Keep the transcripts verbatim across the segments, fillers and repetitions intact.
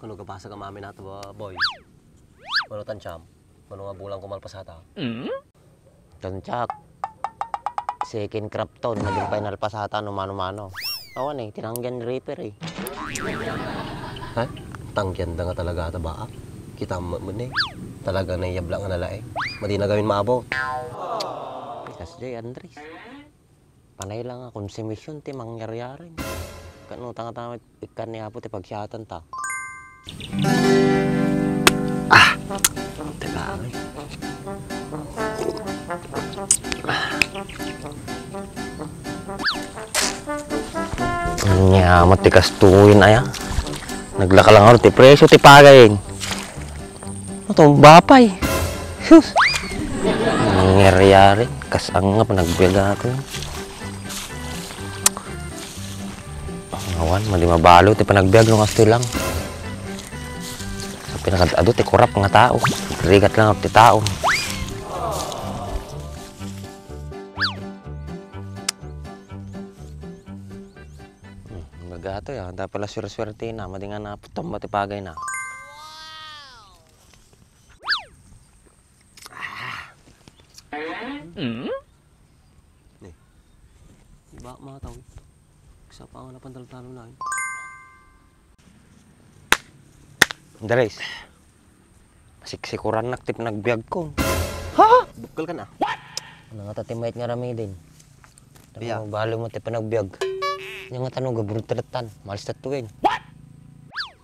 Kano gabasa ka mamin ato, ba, boy? Mano tantiam? Mano nga bulan ko malpasata? Tantiak, second crop ton, naging final pasata no mano-mano. Awan eh, tinanggian ni Reaper eh. Ha? Tanggian da nga talaga ata ba? Kita mo mo ni. Talaga na iyabla nga nalae. Madi na gawin maabot. Kas Jay Andres. Panay lang nga konsumisyon ti mangyariari. Kano tanga-tanga ikkan ni Apo ti pagsiatan ta. Ah! Teka, ay. Nya, matikas tuwin aya. Naglaka lang ako ti presyo ti pagay. Matumba pay. Sus! Mangyariari. Kas ang nga panagbiag ako. Awan, madi mabalo ti panagbiag no kastoy lang. Sa pinakad-adu ti kurap nga tao. Rigat lang ti tao. Hmm, baga to ya. Dapat la swerte-swerte na. Madi nga naputom ti pagay na. Ni. Iba, mga tao. Sa pa nga napandaltalo na yun. Andres. Siksikuran nak ti panagbiag ko. Ha? Bukal ka na. Ano nga tati mayat nga ramidin? Iya. Ano, balo mo ti panagbiag. Yung nga tanong, gabrut retan. Malis tatuin.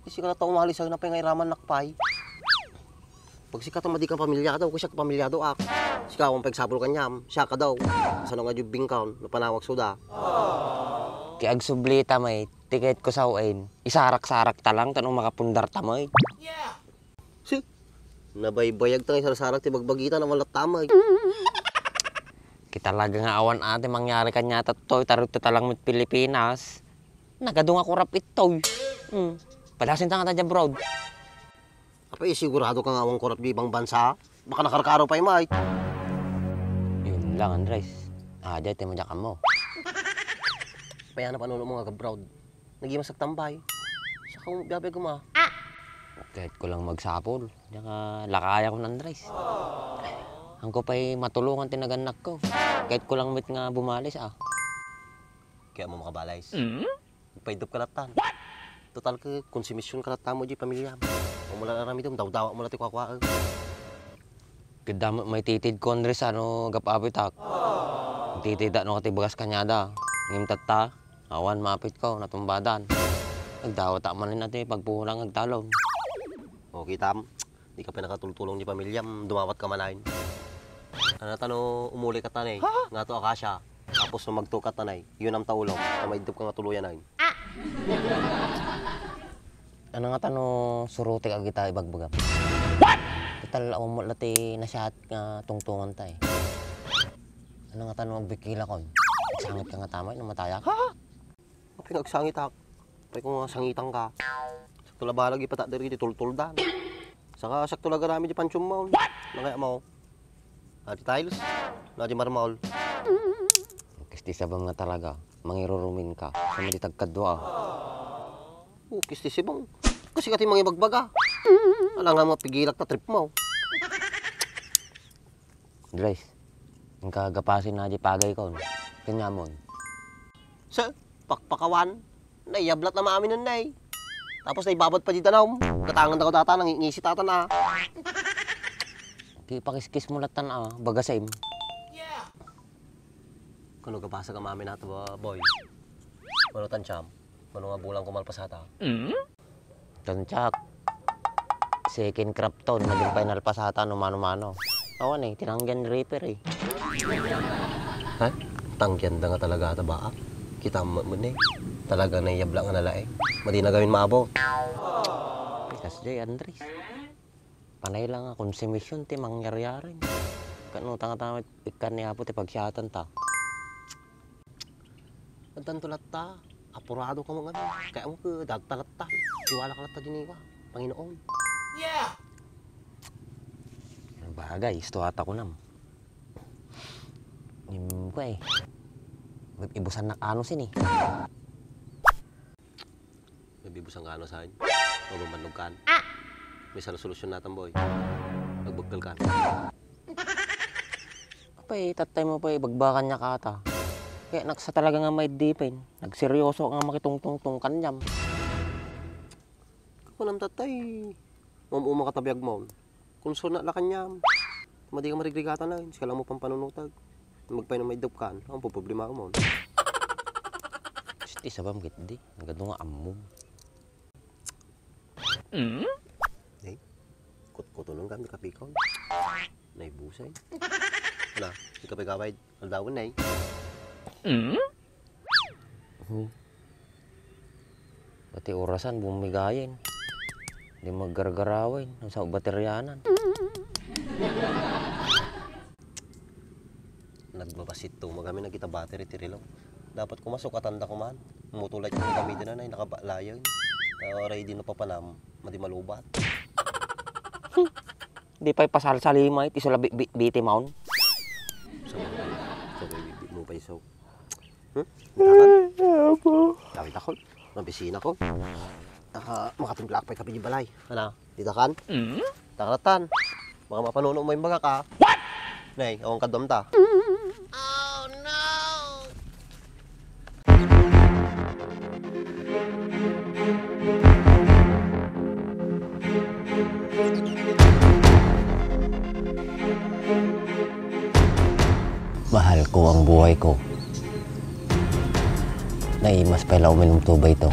Isi ka na tao malis, ay napay nga iraman nakpay. Pag sika to, madi ka pamilyado, kung siya pamilyado ak. Sika, kung pagsapul kanyam, siya ka daw. Sano nga jubing kaon, napanawag suda. Ti agsublita may, tiket ko sa uin, isarak-sarak ta lang, tanong makapundar ta may. Si, nabaybayag ta nga isarsarak ti bagbagita, nawalat ta may. Kita laga nga awan ati mangyari kanya ta toy, tarut ta lang met Pilipinas. Nagadu nga kurap itoy. Hmm. Padasin ta nga ta abroad. Apay, sigurado ka nga awan kurap di ibang bansa? Baka nakarkaro pay, Mike. Yun lang, Andres. Ah, di, ti madiak ammo. Payana panuno mo nga abroad. Nagimas agtambay. Siya ka biyabiag uma. Kahit ko lang magsapol. Diyan ka lakaya ko, Andres. Ang ko pa'y matulungan tinagannak ko. Kahit ko lang mit nga bumalis, ah. Kaya mo makabalais. Mm? Paidup ka latan. What? Total ka konsumisyon ka latan mo di pamilya. Mo lang aramidem, dawdawa mo lang ti kuakua. Kada may titid ko, Andres, ano, gapapitak. Titid, ano, kati bagas kanyada. Ngimtatta, awan, mapit ko, natumbadan. Nagdawata manin ati, pagpulang, agtalon. O, kitam, di ka pinakatultulong di pamilya, dumawat ka manain. Ano, tano, umuli ka tanay, ha? Nga to, akasya. Tapos no magtukat na nay, yun ang taulog. Ta maidup ka nga tuluyan ay. Ano nga tano surutik agita ibagbagam? What? Total, awan mo la ti nasiat nga tungtungan ta eh. Ano nga tano agbikila kon? Sangit ka nga tamay, namatayak? Ha? Apay nga agsangitak. Apay ko nga sangitan ka. Sakto la balag ipatak diri ti tultuldan. Saka sakto la garami ti pansiom mo. What? Nangaya mo. Adi tiles. Nadi marmol. Kisti sabam nga talaga. Mangirurumin ka. Sama di tagkadua. O, kisti sibong. Kasi ka ti mangibagbaga. Ala nga mapigilak ta trip mo. Dres, inka gapasin na di pagay kon. Kanyamon. Sa pakpakawan, naiyablat na maamin nay. Tapos naibabad pa di danum. Gatangan daw data, nangingisi tata na. Ti pakiskis mo latan a, bagasem. Kano gabasa ka maamin ato, ba, boy? Mano tantiam? Mano nga bulan ko malpasata? Tantiak, second crop ton, naging final pasata no mano-mano. Awan eh, tinanggian ni Reaper eh. Ha? Tanggian da nga talaga ata baak? Kita mo mo ni. Talaga na iyabla nga nalae. Madi na gawin maabot. Kas Jay Andres. Panay lang nga konsumisyon ti mangyariari. Kano tanga-tanga ikkan ni Apo ti pagsiatan ta. Addanto latta, apurado ka man. Kaya mo ka, dagta latta. Siwala ka latta diniwa. Panginoon. Yeah! Bagay, isto ata ko nam. Nim ko eh. Ibusan na kano sini. Nabibusan ka ano sa akin? Mabambannog kan. May sala solusyon natan, boy. Agbagkel kan. Apay, tattay mo pay ibagbakan niya kata. Kaya naksa talaga nga maiddipen. Nagseryoso nga makitungtungtong kaniam. Kakunam, tattay, maum-uma ka ta biag mo. Konsona la kaniam. Madi ka marigrigatan na, sika lang mo pampanunotag. Magpay na maiddep kan, ang problema mo. Isti sabam ketdi, nagadu nga ammom. Mm? Eh, kutkutunon ka, di ka pikon. Naibusay. Ala, di ka pagaway, aldawan na eh. Mm? Hmm. Pati orasan, bumigayen. Di maggargarawen, ang sa bateryanan. Nagbabasit to, magami nagita battery ti relo. Dapat kumasok, atanda kuman. Mutulat yung kami din na, nakabalayan. Kaya oray di napapanam, madi malubat. Di pay pasalsalimay, ti sula bi-, bi-, biti maon. Sabagay, sabagay, bi-, bi-, mo pa iso. Hmm? Apo. Dawit ako. Mabisina ko. Ah, makatimpla pay kape di balay. Ano? Dita kan? Mm? Takaratan. Baka mapanuno mo yung baga ka. What? Nay, awang kadam ta. Mahal ko ang buhay ko. Naimas pay la uminom tubay to.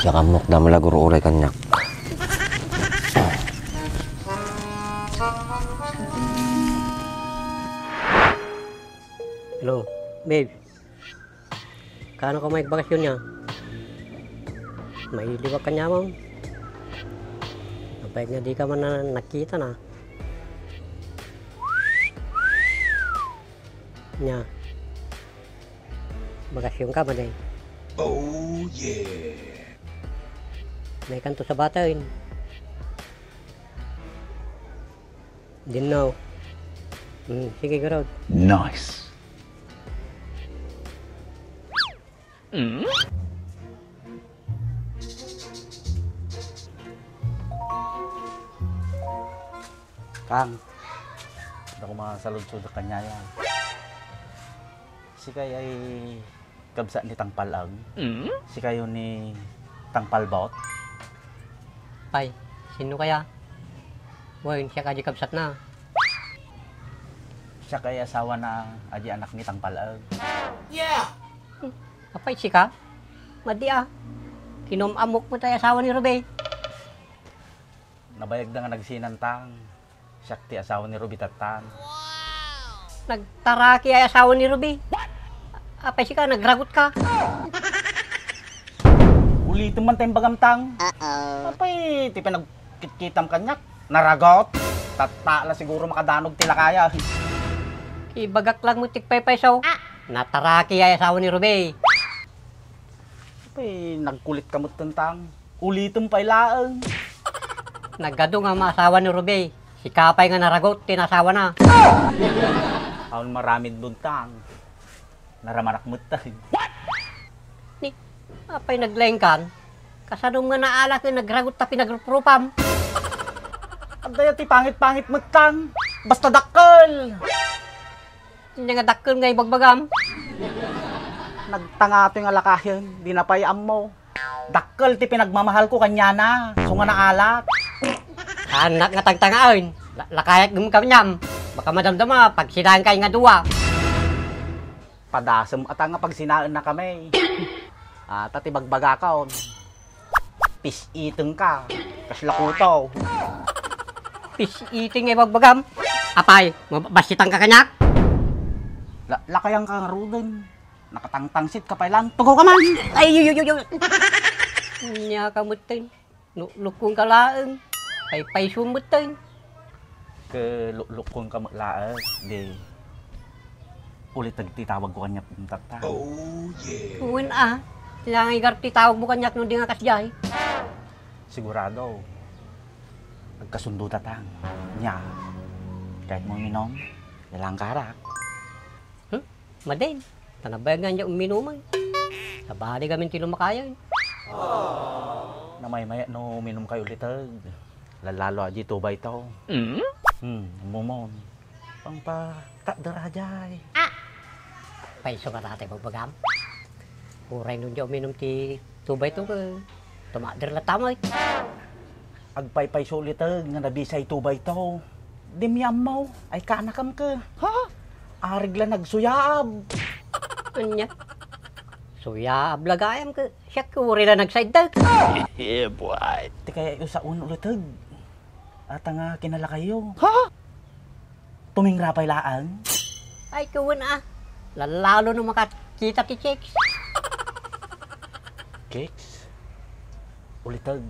Siya kamok da malaguro uray kaniak. Hello, babe. Kaano ka maibakasyon niya? Mailiwag ka niya, ma'am. Apay nga di ka man na nakita na. Nya. Bakasyon ka man eh. Oh, yeah. May kanto sa batain. Dinno. Hmm, sige, garod. Nice. Mm? Kang, adda ko masaludsod kaniak. Sika ay kabsat ni Tangpal-ag? Mm? Sikayo ni Tangpalbot? Pay, sino kaya? Wen, siak a di kabsatna. Siak ay asawana a di anak ni Tangpal-ag. Yeah! Apay, sika? Madi a. Kinum-amok met tay asawa ni Ruby. Nabayagda nga nagsinan, Tang. Siak ti asawa ni Ruby tattan. Nagtaraki ay asawa ni Ruby. Apay sika, nagragot ka. Ulitem man tay imbagam, Tang. Uh-oh. Apay, ti pinagkitkitam kaniak, naragot. Tatta la siguro makadanog ti lakaya. Ibagak lang mo ti paypayso. Nataraki ay asawa ni Ruby. Apay, nagkulit ka met, Tang. Ulitem pay laeng. Nagadu nga maasawa ni Ruby. Sika pay nga naragot ti naasawana. Awan maramid buntang. Naramarak met tay. Ni, apay naglaingkan? Kasanom nga naalak nga nagragot ta pinagruprupam? Adda ti pangit-pangit met, Tang. Basta dakkel. Ania nga dakkel nga ibagbagam? Nagtanga toy nga lakayen, di na pay ammo. Dakkel ti pinagmamahalko kaniana, isu nga naalak. Saanak nga tangtangaen. La-, lakayak gem kaniam. Baka madamdama, pagsinaankayo nga dua. Padasem ata nga pagsinaennakami. Ata ti bagbagakon. Pis-itengka. Kasla kuto. Pis-iteng nga ibagbagam. Apay, mabasitangka kaniak? La-, lakayanka ngaruden. Nakatangtangsit ka pay lang. Tugaw ka man. Ay, yu, yu, yu, yu. Ania ka metten. Lu-, lukong ka laeng. Paypayso metten. Ke lu-, lukong ka met laeng. Di. Ulit dagiti tawag ko kaniak, tattan. Oh, yeah. Wen a. Kailangan igarti tawag mo kaniak no di nga kasdiay. Sigurado. Agkasundo tatang. Nia. Kayat mo uminom? Kailangan karak. Hmm? Madin. Tanabayag nga niya uminuman. Sabali kami ti lumakayan. Namaymayat no uminumkayo liteg. Lalalo a di two by two. Mm? Hmm, mumon. Pangpaktakder a jay. Payso ka tatay bagbagam. Uray no di uminum ti two by two ka. Tumakder la tamay. Agpaypayso liteg nga nabisay two by two. Di mi ammo, ay kanakam ka. Ha? Arig la nagsuyaab. Anya? Suyaab la gayam ka. Siak ka uray la nagsaydek. Yeah, boy. Ti kaya usa uno liteg. Ata nga kinalakayo. Ha? Tumingra pay laeng. Ay, kawen a. Lalalo no makakita ti chicks. Chicks? Uliteg.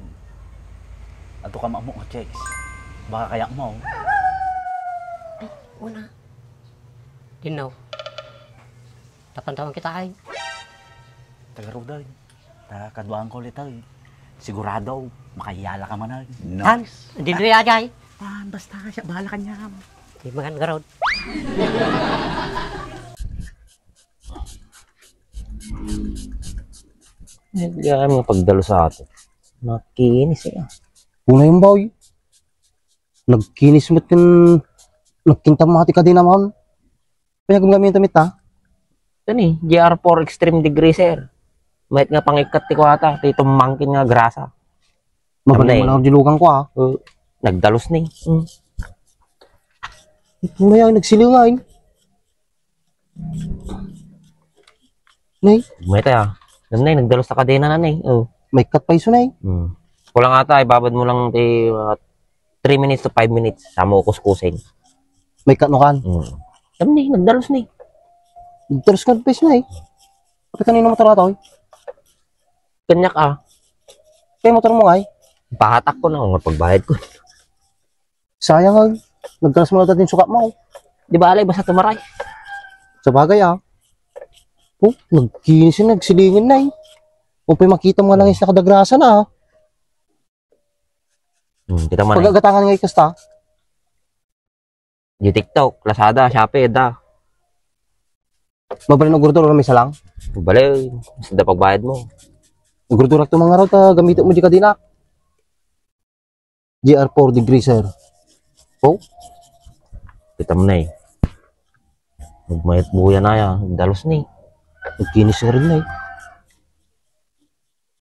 Adto ka maammo nga chicks. Baka kaya mo. Ay, una. Dinaw. Tapantawan kita ay. Tagarudan. Ta kaduaanko liteg. Sigurado, makayala ka man ay. Nice. Han, di diri ajay. Ah, basta siya, bahala ka niya. Di magan garod. Ay, di kaya mga pagdalo sa ato. Makinis eh. Una yung boy. Nagkinis mo kin, nagkintam mo ti kadena mo. Kaya gumgamit damit, ha? Ito ni, G R four Extreme Degreaser. Mayat nga pangikkat ti kuwata, ti tumangkin nga grasa. Mabalay Amnay. Mo lang ang dilugan ko, ha? Uh, nagdalus ni. Mm. Ito na yan, nagsilingan. Nay? Mayat, ah. Nay, nagdalus na kadena na, nay. Oh. May cut pa iso, nay. Hmm. Kulang ata, ibabad mo lang ti, uh, three minutes to five minutes. Sa mo kuskusin. May cut no kan? Hmm. Tam ni, nagdalus ni. Nagdalus ka pa iso, nay. Kapag kanino motor ato, eh? Kanyak, ah. Kaya motor mo, ay? Pahatak ko na, kung pagbayad ko. Sayang, ah. Nagkalas mo na dati yung sukat mo. Di ba, alay, basta tumaray. Sa bagay, ah. Oh, nagkinis yun, nagsilingin na, eh. O, pa'y makita mo nga lang yung nakadagrasa na, ah. Hmm, kita man, eh. Pagagatangan nga ikasta. Di TikTok, Lazada, Shopee, da. Mabalin, ugurdur, may salang? Balay, basta da pagbayad mo. Ugurdur, at mga raw, ta, gamitin mo, di ka dinak. G R four Degreaser. Oh? Kita mo na eh. Magmayat buya na ya. Dalus ni. Nagkinis na rin na eh.